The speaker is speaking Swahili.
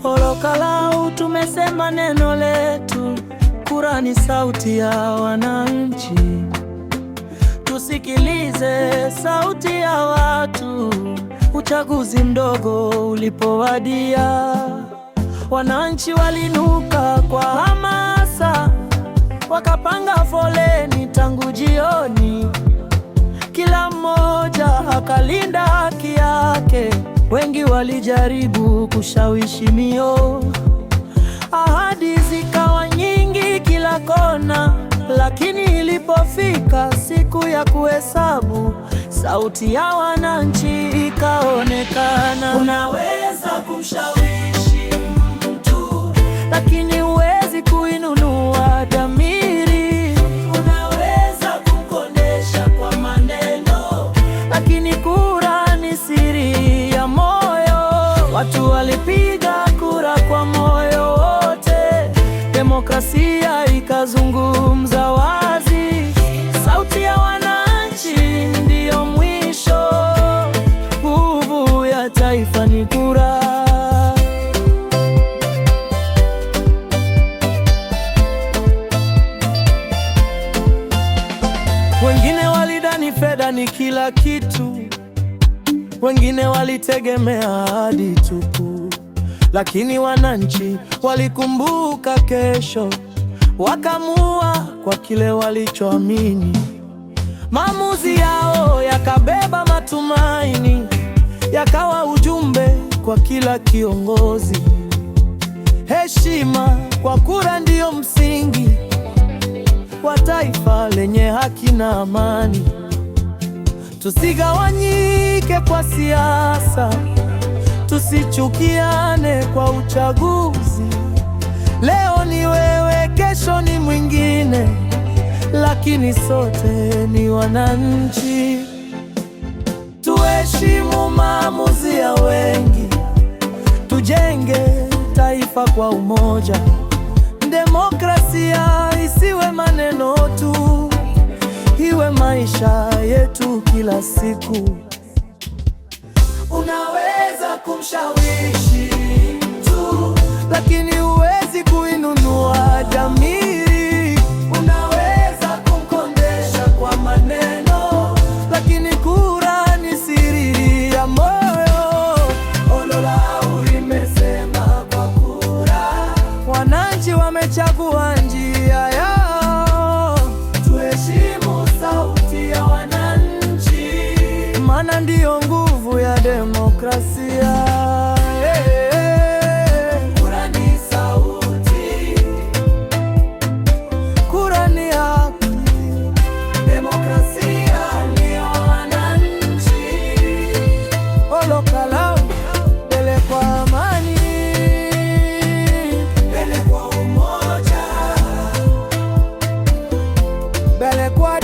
Olokalau tumesema neno letu, kura ni sauti ya wananchi. Tusikilize sauti ya watu. Uchaguzi mdogo ulipowadia, wananchi waliinuka kwa hamasa, wakapanga foleni tangu jioni. Kila mmoja akalinda haki yake. Wengi walijaribu kushawishi mioyo, ahadi zikawa nyingi kila kona, lakini ilipofika siku ya kuhesabu, sauti ya wananchi ikaonekana. Unaweza kumshawishi mtu, lakini huwezi kuinunua dhamiri. Unaweza kumkondesha kwa maneno, lakini kura ni siri ya moyo. Watu walipiga kura kwa moyo wote, demokrasia ikazungumza wazi. Sauti ya wananchi ndiyo mwisho, nguvu ya taifa ni kura. Wengine walidhani fedha ni kila kitu, wengine walitegemea ahadi tupu, lakini wananchi walikumbuka kesho, wakaamua kwa kile walichoamini. Maamuzi yao yakabeba matumaini, yakawa ujumbe kwa kila kiongozi. Heshima kwa kura ndiyo msingi wa taifa lenye haki na amani. Tusigawanyike kwa siasa, tusichukiane kwa uchaguzi. Leo ni wewe, kesho ni mwingine, lakini sote ni wananchi. Tuheshimu maamuzi ya wengi, tujenge taifa kwa umoja. Demokrasia isiwe maneno tu, iwe maisha yetu kila siku. Unaweza kumshawishi mtu, lakini huwezi kuinunua dhamiri. Unaweza kumkondesha kwa maneno, lakini kura ni siri ya moyo. Ololau imesema kwa kura, wananchi wamechagua njia yao. Tuheshimu sauti ya wananchi, maana ndiyo nguvu ya demokrasia. Kura ni sauti, kura ni haki, demokrasia ni wananchi. Olokalau, mbele kwa amani, mbele kwa umoja, mbele kwa